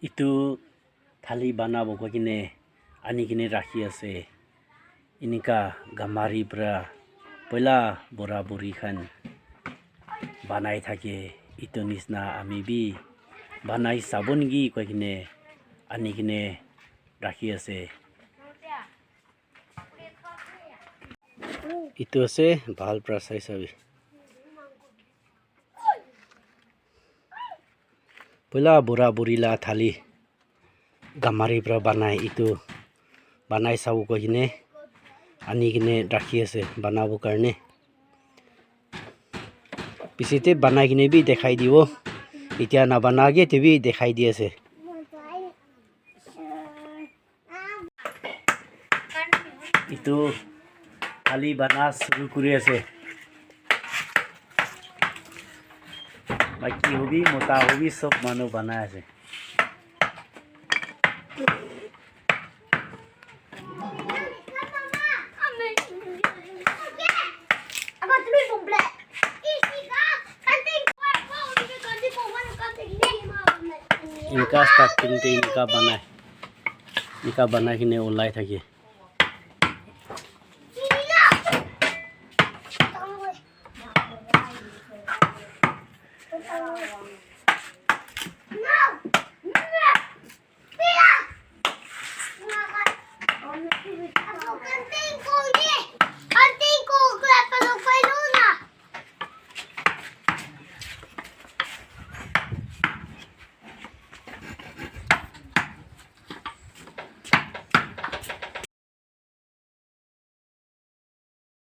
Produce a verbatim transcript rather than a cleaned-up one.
Etu thali banabo koi kene ani kene rakhi ase. Enika gamari para poila bura buri khan banai thake. Etu nisna ami bi banai sabo niki koi kene ani kene rakhi ase. Etu ase bhal para sai sabi. Poila bura buri la thali gamari para banai etu banai sabo koi kene ani kene rakhi ase banabo karne. Piche te banai kene bi dekhai dibo. Etia na bana age te bi dekhai di ase. Etu thali bana shuru kuri ase. Maiki hobi, mota hobi, sob manu banai ase. Enika starting te enika banai. Enika banai kene ulai thake.